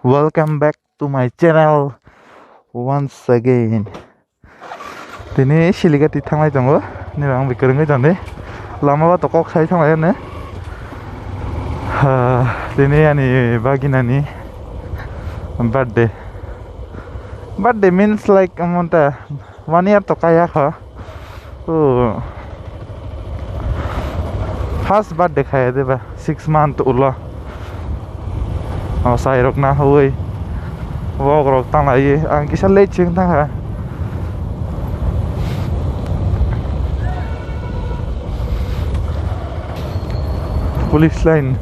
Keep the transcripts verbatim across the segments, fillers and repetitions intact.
Welcome back to my channel once again. Tini Siligati thanglai tongo, nini ang bikwrwngwi tongdi. Lama o to kok sai thanglai ne. Ha, tini ani baginani birthday. Birthday means like, omo ta one year to kaya kha. Oh. First birthday khaya deba, six month ulo. O sai rok na hui. Vlog rok tang lai, ang kisa late ching tang ha. Police line.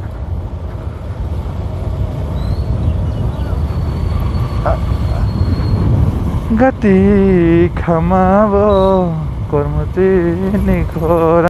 Gati khama bo kormoti ni khora.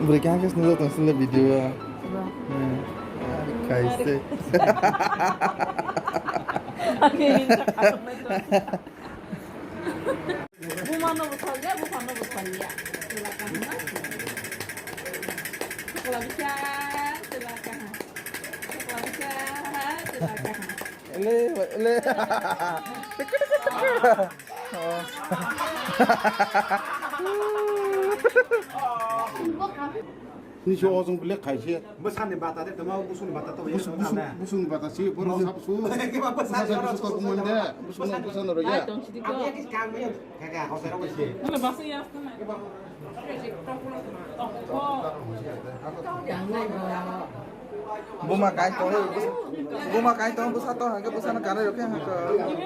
Bwrwi khe hakhe swngjak tong swnle video o. Ba. Hmm. Kaise. Ani ni sakha tongnai to. Buma no bwsal ya, bupha no bwsal ya. Chwla kaham na. Chwla bisa, chwla kaham. Chwla bisa, chwla kaham. Ele, ele. Nisi ojong bile khaise. Bwsani bata de tongma, busuni bata to. Bus-, busung, busung bata si, borok sap su. Keba bwsani bwsani oro bwsani bwsani oro ya. Kaka, hosai rok se. Buma kai tong, buma kai tong, bwsa to hake bwsano kanai rok khe hake.